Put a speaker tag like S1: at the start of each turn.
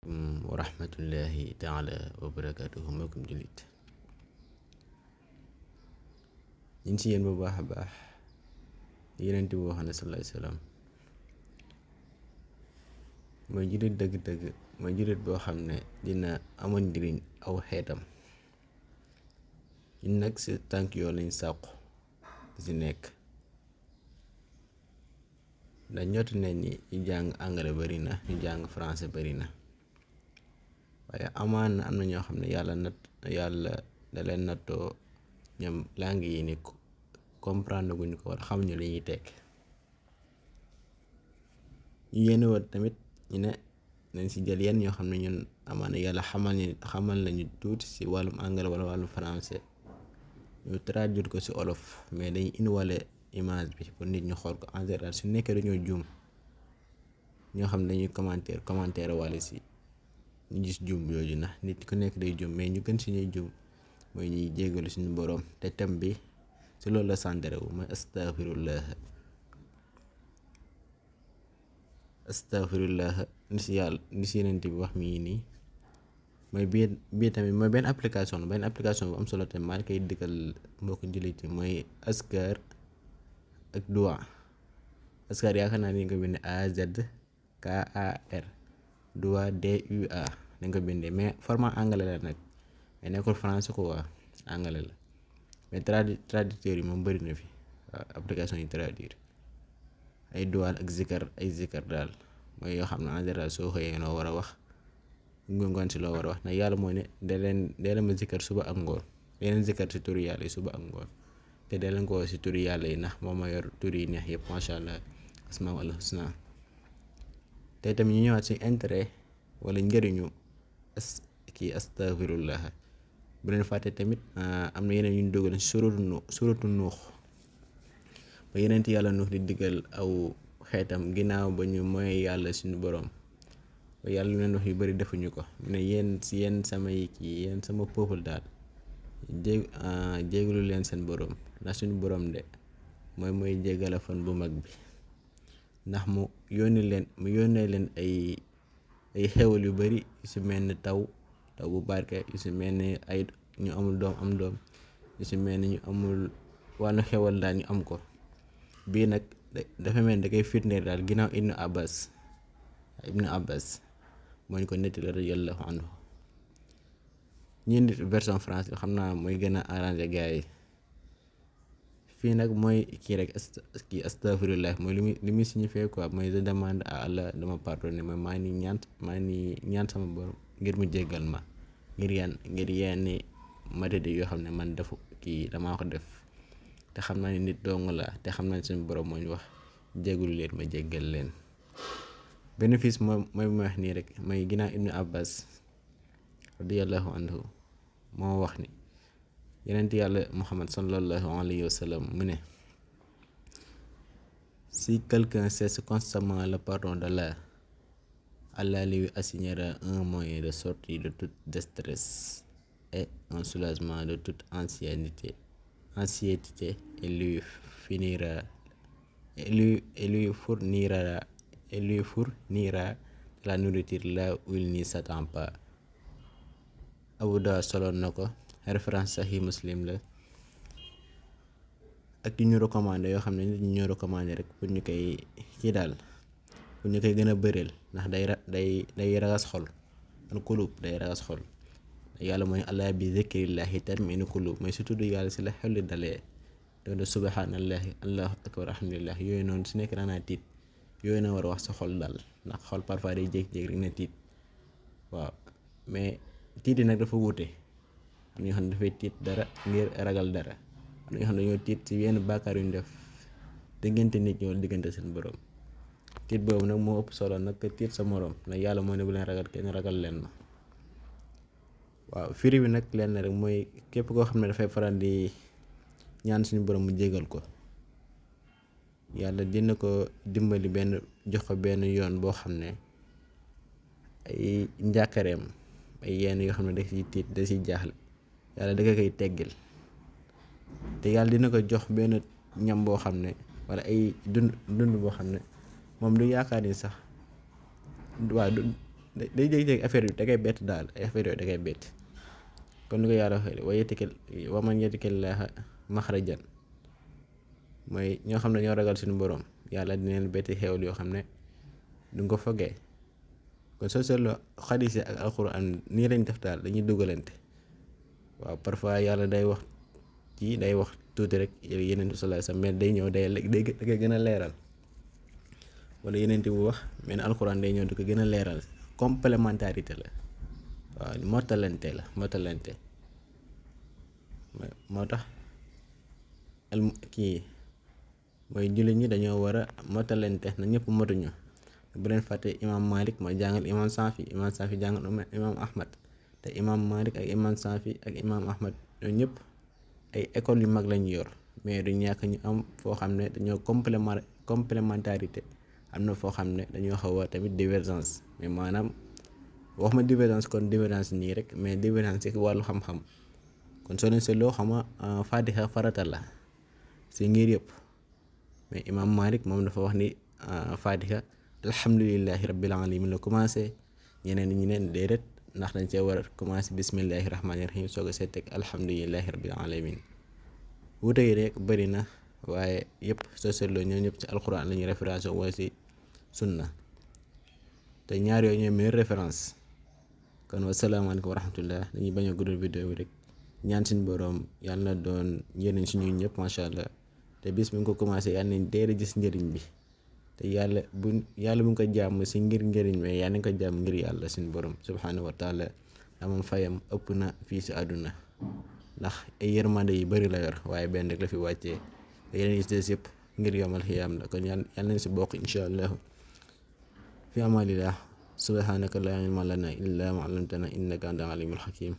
S1: aleykum wa rahmatullahi taala wa barakaatuhu mbokkum jullit ñu ngi ci yéen bu baax a baax Yonent bi wax na sallallahu alayhi wa sallam mooy jullit dëgg-dëgg mooy jullit boo xam ne dina amal njëriñ aw xeetam. ñun nag si tànk yoo lañ sàqu si nekk ndax ñotti nañ ni ñu jàng anglais bari na ñu jàng français bari na waaye amaan na am na ñoo xam ne yàlla da leen nattoo ñoom langue yi ni comprendre guñ ko wala xamuñu li ñuy tekk. ñu yéene woon tamit ñu ne nañ si jël yenn ñoo xam ne ñun amaana yàlla xamal lañu tuuti si wàllum anglais wala wàllum français ñu traduire ko si olof, mais dañuy indiwale image bi pour nit ñu xool ko. En général su nekkee dañoo juum ñoo xam ne dañuy commentaire wàlle si ñu gis juum yooyu ndax nit ku nekk day juum, mais ñu gën si ñuy juum mooy ñuy jéggalu suñu boroom. te thème bi si loolu la centré wu mooy astaghfirullah ni si Yonent bi wax mi nii mooy bii tamit mooy benn application bu am solo tamit maa ngi koy digal mbokku jullit yi mooy askar ak dua. askar yaakaar naa ni nga ko bindee AZKAR, dua DUA dañ ko bindee, mais format anglais la nag mais nekkul français ko waa anglais la, mais traducteurs yi moom bëri na fi application yi traduire ay dua ak ay zikar daal mooy yoo xam ne en général soo xëyee noo war a wax ngoon si loo war a wax. nag yàlla mooy ne dee leen ma zikar suba ak ngoon, dee leen zikar si turi yàlla yi suba ak ngoon, te dee leen ko si turi yàlla yi ndax moom ma yor turi yi neex yëpp macha allah asmaa al husna. te tamit ñu ñëwaat si intérêt wala njëriñu astaghfirullah. bu leen fàtte tamit am na yeneen yu ñu dugal si suratu nuux ba Yonent yàlla nuux di diggal aw xeetam ginnaaw ba ñu mooy yàlla suñu borom. yàlla lu leen wax yu bari defuñu ko, ne yéen sama peuple daal jégalu leen seen borom ndax suñu borom de mooy jégala fan bu mag bi, ndax mu yónnee leen ay xewal yu bari yu si mel ni taw bu barke, yu si mel ni ay ñu amul doom am doom, yu si mel ni ñu amul wàllu xewal daal ñu am ko. bii nag dafa mel ni da koy firndeel daal ginnaaw Ibnu Abbas moo ñu ko nettali radiyallahu anhu. ñeenti version français xam naa mooy gën a arrangé gars yi. fii nag mooy kii rek astaghfirullah mooy li muy signifie quoi, mooy je demande à Allah de me pardonner, mooy maa ngi ñaan sama borom ngir mu jéggal ma ngir yenn matadi yoo xam ne man damaa ko def, te xam naa ne nit dong la, te xam naa ne suñu borom moo ñu wax jéggalu leen ma jéggal leen. bénéfice mooy mu wax nii rek mooy ginnaaw Ibnu Abbas radiyallahu anhu moo wax ni Yonent yàlla Muhammad sallallahu alayhi wa sallam mu ne si quelqu'un cherche constamment le pardon d'Allah, Allah lui assignera un moyen de sortie de toute détresse et un soulagement de toute anxiété et lui fournira de la nourriture là où il n'y s'attend pas. Abu Daawud soloon na ko, référence Sahih Muslim la, ak yu ñu recommandé yoo xam ne nit ñi ñoo recommandé rek pour ñu koy daal pour ñu koy gën a bëreel ndax day raxas xol. al kulub day raxas xol. yàlla mooy allah bi zikrillahi tatma'innu kulub, mooy su tudd yàlla si la xel li dalee doon subhanallahi allahu akbar alhamdulillah. yooyu noonu su nekk daanaa tiit, yooyu na war a wax sa xol daal, ndax xol parfois day jékki-jékki rek na tiit. waaw mais tiit yi nag dafa wuute. am na ñoo xam ne dafay tiit dara ngir ragal dara, am na ñoo xam ne dañoo tiit ci yenn bàkkaar yu ñu def diggante nit ñi wala diggante seen borom. tiit boobu nag moo ëpp solo nag tiit sa morom, nag yàlla moo ne bu leen ragal kenn, ragal leen ma. waaw firi bi nag leen rek mooy képp koo xam ne dafay faral di ñaan suñu borom mu jégal ko, yàlla dina ko dimbali jox ko benn yoon boo xam ne ay njàkkareem ay yenn yoo xam ne da ciy tiit da ciy jaaxle yàlla da koy teggil. te yàlla dina ko jox benn ñam boo xam ne wala ay dund boo xam ne moom du yaakaar ni sax waaw day jékki-jékki affaire bi da koy bett daal, ay affaire yooyu da koy bett. kon ni ko yàlla waxee wa man yattaqillaaha maxrajan mooy ñoo xam ne ñoo ragal suñu borom yàlla dina leen betti xewal yoo xam ne duñ ko foggee. kon soo seetloo xadiis yi ak alxuraan nii lañ def daal, dañuy dugalante. waaw parfois yàlla day wax day wax tuuti rek yeneen sallallahu alayhi wasallam mais day ñëw da koy gën a leeral, wala yeneen bu wax mais alxuraan day ñëw di ko gën a leeral. Complémentarité la, waaw mottalante la, mottalante moo tax mooy jullit ñi dañoo war a mottalante na ñëpp motuñu. bu leen fàtte imam Malik mooy jàngal imam Safi jàngal imam Ahmad, te imam Malik ak imam Safi ak imam Ahmad ñoo ñëpp ay écoles yu mag lañu yor, mais du ñàkk ñu am foo xam ne dañoo complémentarité, am na foo xam ne dañoo xaw a tamit divergence. mais maanaam wax ma divergence kon divergence nii rek, mais divergence ci wàllu xam-xam. kon soo leen seetloo xama Fatiha farata la si ngir yëpp, mais imam Malik moom dafa wax ni Fatiha alhamdulillahi rabbil alamin la commencé, ñeneen ñi neen déedéet ndax dañ cee war a commencé bismillahi rahmaani rahim soog a seet teg alhamdulillahi rabbil alamin. wuute yi rek bëri na, waaye yëpp soo seetloo ñoom ñëpp ci alxuraan la ñuy référence wala si sunna, te ñaar yooyu ñooy meilleure référence. kon wasalaamaaleykum wa rahmatullah. dañuy bañ a guddal vidéo bi rek, ñaan suñu boroom yàlla na doon njëriñ si ñun ñëpp macha allah, te bis bi nga ko commencé yàlla nañ dee gis njëriñ bi, te yàlla bu nga ko jàmm si ngir njëriñ mais yàlla nañ ko jàmm ngir yàlla suñu borom subhanahu wa taala. amam fayam ëpp na fii si àdduna, ndax ay yërmande yi bëri la yor, waaye benn rek la fi wàccee, te yeneen yi si des yëpp ngir yomal xiyaam la. kon yàlla nañ si bokk incha allah. fi amalillah subhanaka la ilma lana illa ma allamtana innaka anta alimul hakim.